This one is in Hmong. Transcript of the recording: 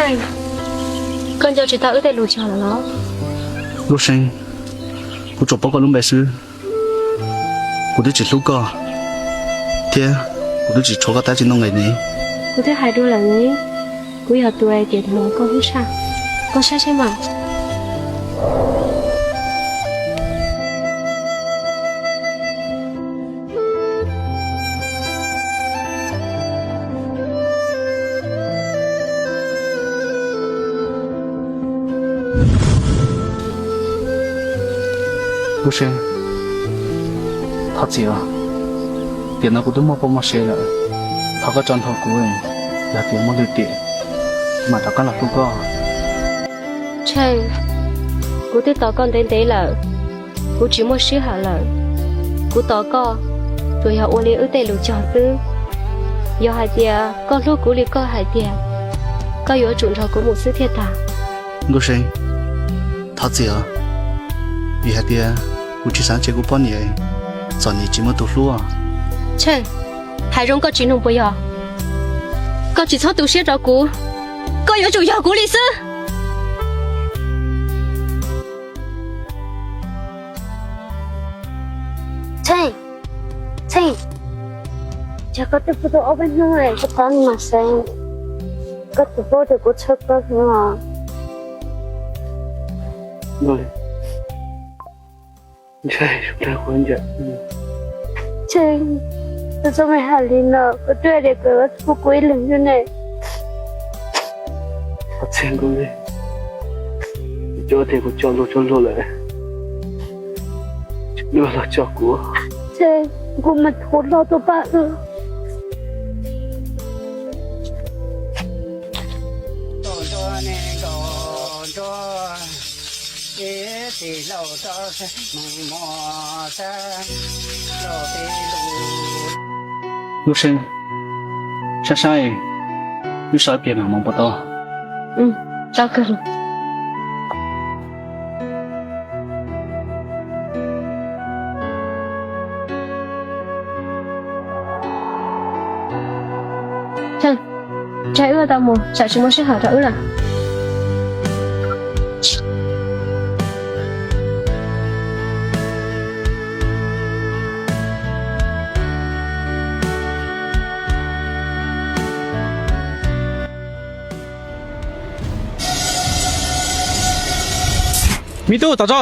Koj nco tsis tau wb tej lus cog lawm los? Nkauj See, kuv tsuas paub koj lub npe xwb. Kuv twb tsis hlub koj, thiab kuv twb tsis tshuav koj tab tsis nuj nqis ne. Kuv twb hais dua lawm ne, kuv yog tus uas tias koj hlub tshaj. Koj saib seb mas. Nkauj See, thov txim os. Tiam no kuv twb muaj poj muaj sev lawm, thov koj tso ntawm kuv, yog tias muaj lwm tiam mam rov qab los hlub koj. Tsheej, kuv twb tos koj ntev ntev lawm, kuv tsis muaj sij hawm lawm. Kuv tos koj tsuas yog ua li wb tej lus cog xwb. Yog hais tias koj hlub kuv li koj hais tiag, koj yuav tsum nrog kuv mus xwb thiaj tag. Nkauj See, thov txim os, vim hais tias kuv tsis xav ntsib kuv poj niam txom nyem tsis muaj tus hlub. Tsheej, hais zoo koj tsis mloog puas yog? Koj tsis txhob tu siab rau kuv, koj yuav tsum yog kuv li xwb. Tsheej, Tsheej, yog koj twb pw tau ob peb hnub, koj thov mas Xeev, koj tsis paub tias kuv txhawj koj heev os. Tsheej, tus txoj me hais li no, koj twb hais tias koj yuav hlub kuv ib leeg xwb ne. Txhiaj Nkauj, cov tias kuv coj luag coj luag lawm, tsis luag los coj kuv. Kuv mas thov hlo tuaj pab wb. Nkauj See, sab sab, wb so ib pliag mam mus puas tau? Tau kawg. Tsheej, wb tau mus, tsam tsis muaj sij hawm rau wb lawm. Me tub, tom tso.